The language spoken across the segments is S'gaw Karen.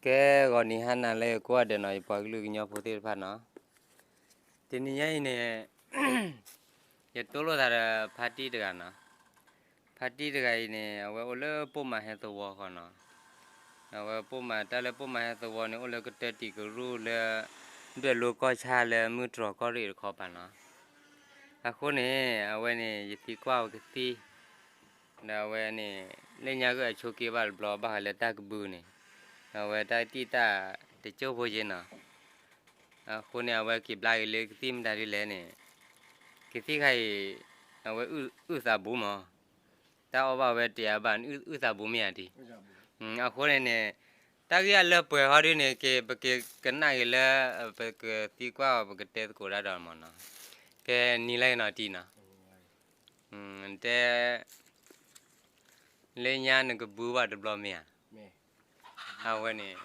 ကဲ ဂီၤနံၤဟါနၤလၢကိးဂၤဒဲးနီၤ ယပှၤကလုာ်ကညီဖိသ့ၣ်တဖၣ်နီၤ, တနံၤညါအံၤန့ၣ် ယတိၢ်လိာ်သးဒီးဖါတံၢ်တဂၤနီၤ, ဖါတံၢ်တဂၤအံၤန့ၣ် အဝဲအိၣ်လၢပိာ်မၤဟဲသဝီဃီနီၤ, အဝဲပိာ်မၤတၢ်လၢပိာ်မၤဟဲသဝီန့ၣ် အိၣ်လၢကတၢၢ်တံာ်ကရူၢ်လၢ ဒွဲၣ်လိကီၢ်ဆၣ်လၢမုၢ်တြီၤကီၢ်ရ့ၣ်တခီပၤနီၤ, အဃိန့ၣ် အဝဲန့ၣ် ယသံကွၢ်ဝဲကသံၣ် ဒီးအဝဲန့ၣ် လၢညါက့အဆိးက့ဘၣ်တဘျီဘၣ်ဃးလၢတၢ်ကဘုန့ၣ်, အဝဲတၢ်တံၢ်တၢ်တကၠိၢ်ဖိယ့နီၤ, အဃိန့ၣ် အဝဲက့ၤဘျါက့ၤလၢကသံၣ်မတၤဒ်လဲၣ်န့ၣ်, ကသံၣ်ခါအံၤ အဝဲအုၣ်သးဘူးမး, တၢ်အီၣ်ဘၣ်ဝဲတယၤဘၣ် အုၣ်သးဘူးမ့ၢ်ဧါတံၢ်, အဃိန့ၣ်န့ၣ် တၢ်ဂ့ၢ်အလၢပှဲၤဟီဒုန့ၣ် က့ၤပက့ၤကနၣ်က့ၤလၢ ပကသံကွၢ်အီၤ ပကတဲသကိးတၢ်ဒီးမးနီၤ, ကဲနံၤလၢနီၤတံၢ်နီၤ တဲ လၢညါနကဘုဘၣ်တဘျီမ့ၢ်ဧါ, အဝဲန့ၣ်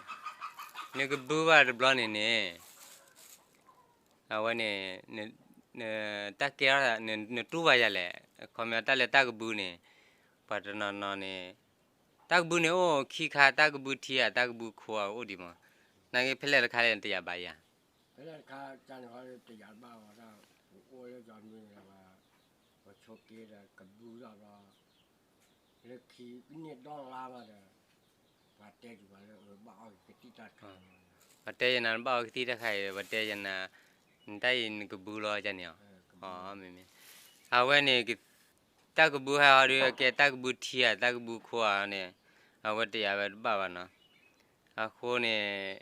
နကဘုဘၣ်တဘျီန့ၣ်န့ၣ် အဝဲန့ၣ် တၢ်ကဲထီၣ် နတူၢ်ဘၣ်ယၤလဲၣ်, ခီပညီတၢ်လၢတၢ်ကဘုန့ၣ် ပှၤတနီၤနီၤန့ၣ် တၢ်ကဘုန့ၣ်အိၣ်ခံခါ တၢ်ကဘုထံဧါ တၢ်ကဘုခိဧါ အိၣ်ဒံးမး, နာ်က့ဖဲလဲၣ်တခါလဲၣ် တယာ်ဘၣ်ယၤ ဖဲလဲၣ်တခါန့ၣ် တယာ်ဘၣ်ဝဲဒၣ် ပအိၣ်လၢယီၤမ့ၢ်ဝဲ ပဆိးက့ဒီးကဘုလီၤဘျီ လၢခံကန့ၢ်ဒီလါဘၣ်ဒီး ပှၤတဲယၤလၢ ဘၣ်အီၣ်ကသံၣ်တၢ်တခါ, ပှၤတဲယၤနၤ ဘၣ်အီၣ်ကသံၣ်တၢ်တခါအံၤ ပှၤတဲယၤနၤ နတၢ်အံၤနကဘုလီၤယၤန့ၣ်, မ့မ့ၢ် အဝဲန့ၣ် တၢ်ကဘုဟဲဟီဒုး ကဲတၢ်ကဘုထံဧါ တၢ်ကဘုခိဧါန့ၣ် အဝဲတယာ်ဝဲတဘၣ်ဘၣ်နီၤ, အဃိန့ၣ်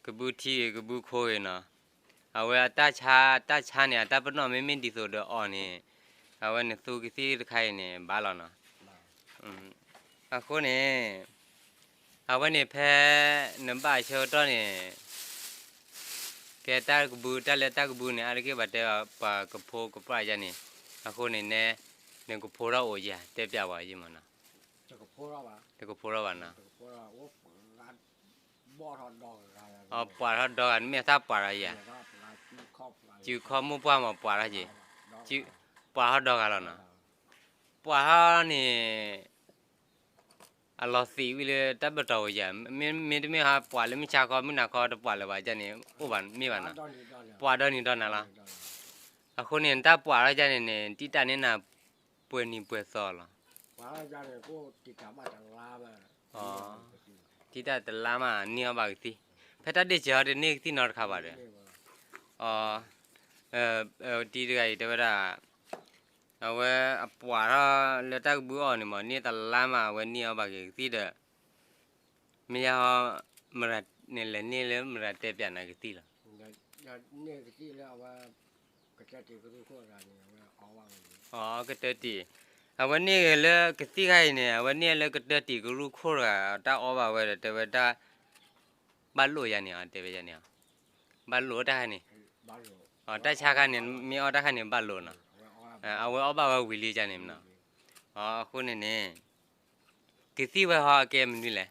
ကဘုထံဂ့ၤ ကဘုခိဂ့ၤနီၤ, အဝဲအတၢ်ဆါ တၢ်ဆါန့ၣ် အတၢ်ပနီၣ်မ့မ့ၢ်ဒ်သိးဒီးအီၤန့ၣ်, အဝဲနသူကသံၣ်တခါအံၤန့ၣ် ဘၣ်လီၤနီၤ, အဃိန့ၣ် အဝဲန့ၣ်ဖဲ နဘၣ်အဆၢကတီၢ်န့ၣ် ကဲတၢ်ကဘု တၢ်လၢတၢ်ကဘုန့ၣ် အါတက့ၢ်ပှၤတဲပှၤကဖိကပှၢ်ယၤန့ၣ်, အဃိန့ၣ်နဲ နကဖိထီၣ်အိၣ်ယၤ တဲပျးဝဲယံမးနီၤ, တကဖိထီၣ်ဘၣ်နီၤ, ပှၤထီၣ်ဒီဂၤ နမ့ၢ်သၣ်ပှၤထီၣ်ယၤ, စုခီၣ်မိၢ်ပှၢ်မးပှၤထီၣ်က့ၤ, ပှၤထီၣ်ဒီဂၤလီၤနီၤ, ပှၤထီၣ်န့ၣ် အလီၤသံးဝံၤလၢတၢ်ဘၢၣ်တီၤဝဲယၤ, မ့မ့ၢ်တမ့ၢ်ဟးပှၤလၢမုၢ်ဆါခီ မုၢ်နၤခီတပှၤလၢၤဘၣ်ယၤန့ၣ် အိၣ်ဘၣ်မ့ၢ်ဘၣ်နီၤ, ပှၤဒီနံၤဒီနၤလီၤ, အဃိန့ၣ် နတၢ်ပှၤထီၣ်ယၤန့ၣ်န့ၣ် တံၢ်တၢ်န့ၢ်နၤပှဲၤနံၤပှဲၤသီလီၤ တံၢ်တၢ်တလါမး န့ၢ်အီၣ်ဘၣ်ကသံၣ်, ဖဲတၢ်ဒ့ၣ်စၢၤဟီဒုးန့ၢ်ကသံၣ်နီတခါဘၣ်ဒီး, တံၢ်တဂၤအံၤတဲဝဲဒၣ်, အဝဲအပှၤထီၣ်လၢတၢ်ကဘုအီၤန့ၣ်မး န့ၢ်တလါမး အဝဲန့ၢ်အီၣ်ဘၣ်က့ၤကသံၣ်ဒီး, မ့ၢ်ယါဟီ မတၤန့ၣ်လဲၤန့ၢ်လၢမတၤတဲပျးနၤကသံၣ်လီၤ ကတၢၢ်တံၢ်, အဝဲန့ၢ်လၢကသံၣ်ခါအံၤန့ၣ် အဝဲန့ၢ်လၢကတၢၢ်တံၢ်ကရူၢ်ခိၣ်တဂၤ တၢ်အီၣ်ဘၣ်ဝဲဒီးတဲဝဲတၢ် ဘၣ်လိာ်ယၤန့ၣ် တဲဝဲယၤန့ၣ်, ဘၣ်လိာ်တၢ်ခါန့ၣ်, တၢ်ဆါခါန့ၣ် မ့ၢ်အီၣ်တၢ်ခါန့ၣ်ဘၣ်လိာ်နီၤ, အဝဲအီၣ်ဘၣ်ဝဲဝံၤလံယၤန့ၣ်နီၤ, အဃိန့ၣ်န့ၣ် ကသံၣ်ဝဲဟီအကဲမနုၤလဲၣ်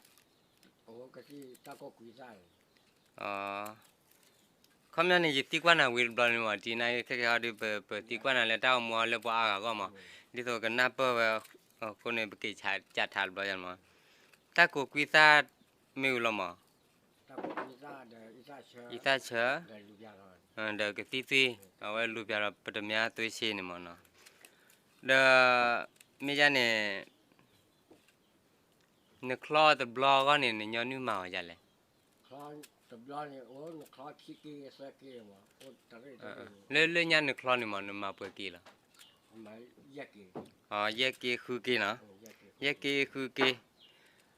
ခီပညီန့ၣ် ယသံကွၢ်နၤဝံၤတဘျီန့ၣ်မး တံၢ်နၤခဲကဲဟီဒုး ပသံကွၢ်နၤလၢတၢ်အိၣ်မူဟီလၢပှၤအါဂၤအဂီၢ်မး, ဒ်သိးကနၢ်ပၢၢ်ဝဲ, အဃိန့ၣ် ပက့ၤကးထးတဘျီယၤမး, တၢ်ကိးကွံသၣ်မ့ၢ်ဝံၤလီၤမး, အံသၣ်ဆၢ, ဒီးကသံၣ်သွံၣ် အဝဲလူၤပျၢ်ဒီးပတမၠါသွံၣ်ဆ့န့ၣ်မးနီၤ, ဒီး မ့ၢ်ယါန့ၣ် နချီတဘျီအဂီၢ်န့ၣ် နညီနုၢ်မၤအီၤဒ်လဲၣ်, လၢလၢညါနချီန့ၣ်မး နမၤပှဲၤက့ၤလီၤ, ယဲၢ်က့ၤဃုက့ၤနီၤ, ယဲၢ်က့ၤဃုက့ၤ,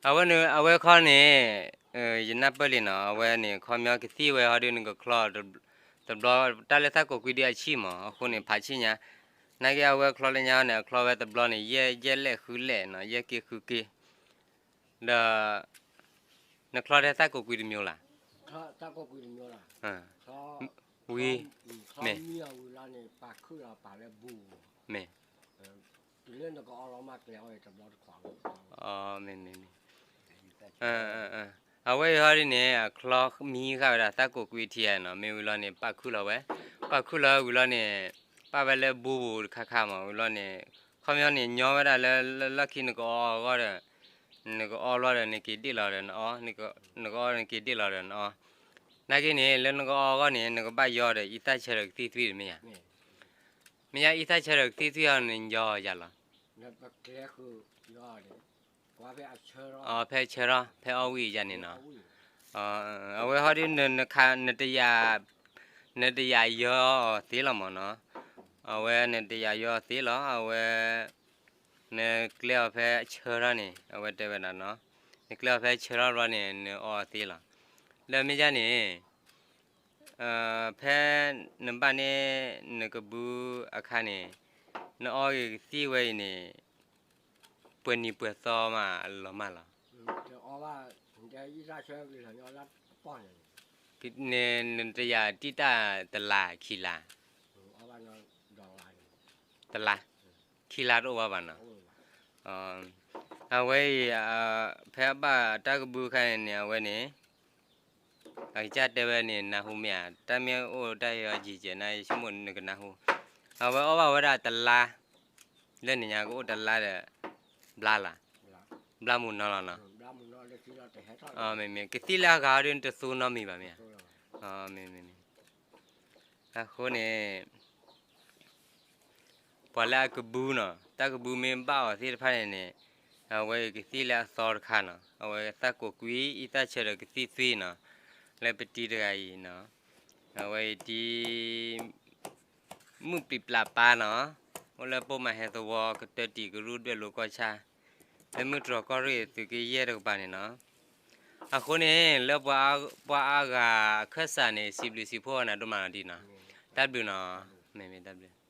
အဝဲန့ၣ် အဝဲခီန့ၣ် ယနၢ်ပၢၢ်လံနီၤ အဝဲန့ၣ် ခီပညီကသံၣ်ဝဲဟီဒုး နကချီ တဘျီ တၢ်လၢသၣ်ကိးကွံဒုးအဆံၣ်မး အဃိန့ၣ် ဖးဆံၣ်ညါ, နာ်က့အဝဲချီလၢညါန့ၣ် အချီဝဲတဘျီန့ၣ် ယဲၢ် ယဲၢ်လဲၣ်ဃုလဲၣ်နီၤ ယဲၢ်က့ၤဃုက့ၤ, ဒီး နချီထဲသၣ်ကိးကွံတမျိုးလၢ်, ဝံၤ မ့ၢ် မ့ၢ် မ့ၢ် အဝဲအံၤဟီဒ်န့ၣ် အချီမံဃာ်ဝဲဒၣ်သၣ်ကိးကွံထံဧါနီၤ မ့ၢ်ဝံၤလီၤန့ၣ် ပာ်ခုၣ်လီၤဝဲ, ပာ်ခုၣ်လီၤဝဲဝံၤလီၤန့ၣ် ပာ်ဝဲလၢဘိပူၤတခါခါမး ဝံၤလီၤန့ၣ် ခီပညီန့ၣ် ညီဝဲဒၣ်လၢလီၢ်ခံနကအီအဂီၢ်ဒီး နကအီဘျီဒီးနက့ၤဒ့ၣ်လီၤဒီးနအီ, နကအီနက့ၤဒ့ၣ်လီၤဒီးနအီ, နာ်က့န့ၣ် လၢနကအီအဂီၢ်န့ၣ် နကဘၣ်ယီဒီးအံသၣ်ဆၢဒီးကသံၣ်သွံၣ်တမ့ၢ်ဧါ, မ့ၢ်ယါအံသၣ်ဆၢဒီးကသံၣ်သွံၣ်အီၤန့ၣ် နယီယၤလီၤ, ဖဲဆၢထီၣ် ဖဲအီဝံၣ်ယါန့ၣ်နီၤ, အဝဲဟီဒုး နတယၤယီအီၤသ့လီၤမၢ်နီၤ, အဝဲနတယၤယီအီၤသ့လီၤ, အဝဲ နကျဲအီၤဖဲဆၢထီၣ်န့ၣ် အဝဲတဲဝဲဒၣ်နီၤ, နကျဲအီၤဖဲဆၢထီၣ်ဘျီန့ၣ် နအီအီၤသ့လီၤ, လၢမ့ၢ်ဒ်န့ၣ် ဖဲနဘၣ်န့ၢ်နကဘူအခါန့ၣ် နအီက့ၤကသံၣ်ဝဲအံၤန့ၣ် ပှဲၤနံၤပှဲၤသီမးလီၤမးလီၤ, နတယၤတံၢ်တၢ်တလါခံလါ, တလါ, ခံလါတအိၣ်ဘၣ်ဘၣ်နီၤ, အဝဲအံၤ ဖဲအဘၣ်တၢ်ကဘူအခါန့ၣ်န့ၣ် အဝဲန့ၣ် အကစၢ်တဲဝဲန့ၣ် နၢ်ဟူမ့ၢ်ဧါ, တၢ်မ့ၢ်အိၣ်တၢ်ဟဲအီၤယံာ်ကဲးန့ၣ် ယဆိကမိၣ်နကနၢ်ဟူ, အဝဲအီၣ်ဘၣ်ဝဲဒၣ်တလါ, လၢန့ၣ်ညါကအိၣ်တလါဒီး ဘျါလၢ်, ဘျါမုၢ်နီၤလီၤနီၤ, မ့မ့ၢ် ကသံၣ်လၢအဂၤအီၤဒုး နတသူနီတမံၤဘၣ်မ့ၢ်ဧါ, မ့မ့ၢ်, အဃိန့ၣ် ပှၤလၢအကဘူနီၤ, တၢ်ကဘူမ့ၢ်ဘၣ်အီၤသ့ၣ်တဖၣ်န့ၣ်န့ၣ် အဝဲအံၤကသံၣ်လၢအသီတခါနီၤ, အဝဲသၣ်ကိးကွံ အံသၣ်ဆၢဒီးကသံၣ်သွံၣ်နီၤ, လၢပတံၤတဂၤအံၤနီၤ, အဝဲအံၤတံၤ မုၢ်ပံၤပျၢ်ပၢ်နီၤ, အိၣ်လၢပိာ်မၤဟဲသဝီ ကတၢၢ်တံၤကရူၢ်ဒွဲၣ်လိၤကီၢ်ဆၣ်, လၢမုၢ်တြီၤကီၢ်ရ့ၣ်သုးက့ယဲၢ်တကပၤန့ၣ်နီၤ, အဃိန့ၣ် လၢပှၤအါဂၤအခၢၣ်စးန့ၣ် စံးဘျုးစံးဖှိၣ်နၤဒိၣ်မးလီၤဒ်နီၤ, တၢ်ဘျုးနီၤ, မ့မ့ၢ်တၢ်ဘျုး